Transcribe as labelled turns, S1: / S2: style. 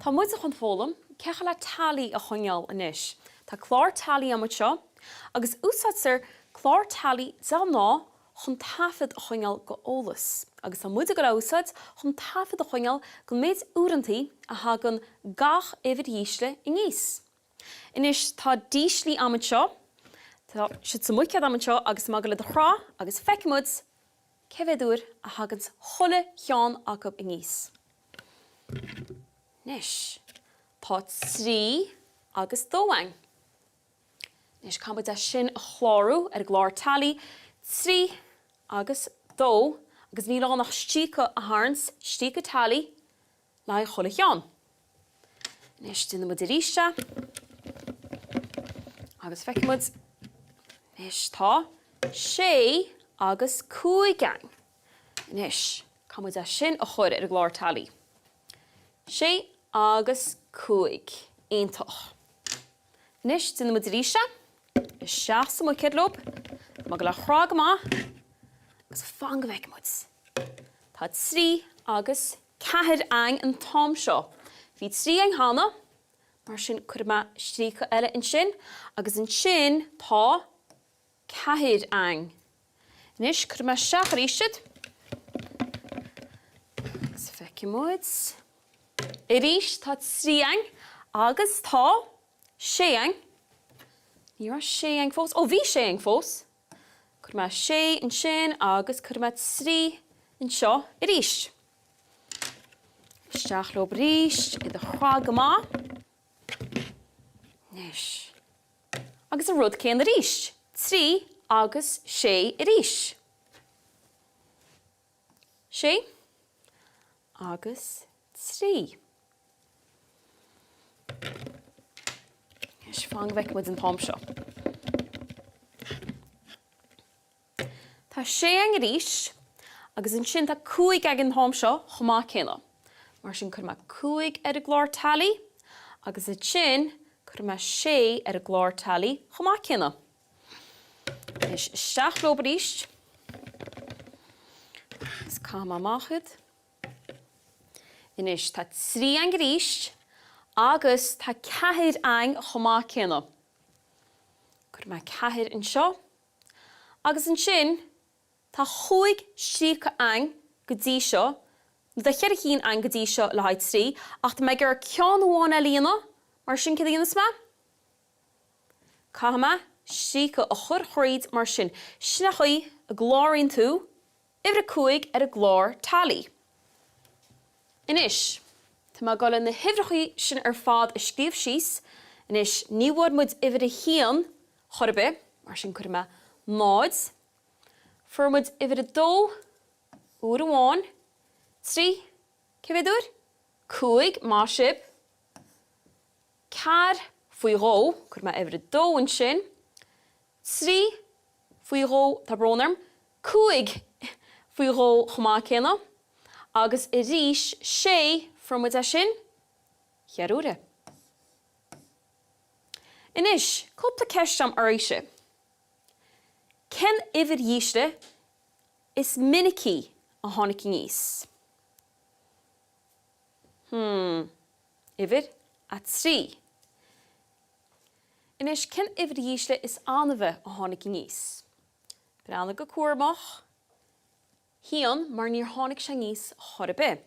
S1: Tá muid chun foghlaim cén chaoi le tally a choinneáil anois. Tá clár tally agam anseo agus úsáidtear clár tally de ghnáth chun taifead a choinneáil go eolas agus tá muid ag dul a úsáid chun taifead a choinneáil go méid uaireantaí a thagann gach uimhir dhísle aníos. Anois tá díslí agam anseo, tá siad sa mbuicéad agam anseo agus tá mé ag dul iad a chrá agus feicfidh muid cé mhéad uair a thaganns chuile cheann acu aníos. Anois, tá 3 agus 2 a'inn. Anois, caithfidh muid é sin a chlárú ar an gclár tally, 3 agus 2, agus níl ann ach stríoca a tharraingt, stríoca tally, le haghaidh chuile cheann. Anois, déanfaidh muid arís é, agus feicfidh muid. Anois, tá 6 agus 5 a'inn. Anois, caithfidh muid é sin a chur ar an gclár tally. Sé agus 5. Iontach. Anois, déanfaidh muid arís é. Isteach sa mbuicéad leo. Tá mé ag dul a chrá go maith. Agus fan go bhfeicfidh muid. Tá 3 agus 4 a'inn an t-am seo. Bhí 3 a'inn cheana, mar sin cuirfidh mé stríoca eile ansin. Agus ansin tá 4 a'inn. Anois, cuirfidh mé isteach arís iad. Agus feicfidh muid. Arís, tá 3 a'inn agus tá 6 a'inn. Ní raibh 6 a'inn fós. Ó, bhí 6 a'inn fós. Cuirfidh mé 6 ansin agus cuirfidh mé 3 anseo arís. Isteach leo arís, iad a chrá go maith. Anois. Agus an rud céanna arís, 3 agus 6 arís. 6 agus 3. Anois fan go bhfeicfidh muid an t-am seo. Tá 6 a'inn arís agus ansin tá 5 againn an t-am seo chomh maith céanna. Mar sin cuirfidh mé 5 ar an gclár tally agus ansin cuirfidh mé 6 ar an gclár tally chomh maith céanna. Anois isteach leo arís agus caithfidh mé amach iad. Anois tá 3 a'inn arís agus tá 4 a'inn chomh maith céanna. Cuirfidh mé 4 anseo. Agus ansin, tá chúig stríoca a'inn go dtí seo, nó tá cheithre chinn a'inn go dtí seo le haghaidh 3, ach tá mé ag iarraidh ceann amháin eile a dhéanamh, mar sin céard a dhéanfas mé? Caithfidh mé stríoca a chur thríd mar sin. Sin an chaoi a gcláraíonn tú uimhir a 5 ar an gclár tally. Anois, tá mé ag dul na huimhreacha sin ar fad a scríobh síos. Anois, ní bhfuair muid uimhir a haon chor ar bith, mar sin cuirfidh mé 0. Fuair muid uimhir a dó uair amháin, 3, cé mhéad uair? 5, maith sibh. 4 faoi dhó, cuirfidh mé uimhir a dó ansin, 3 faoi dhó, tá brón orm, 5 faoi dhó chomh maith céanna, agus arís 6, fuair muid é sin cheithre huaire. Anois, cúpla ceist agam oraibhse. Cén uimhir dhísle is minicí a tháinig aníos? Hmm, uimhir a 3. Anois, cén uimhir dhísle is annaimhe a tháinig aníos? Breathnaigh go cúramach. Haon, mar níor tháinig sé aníos chor ar bith.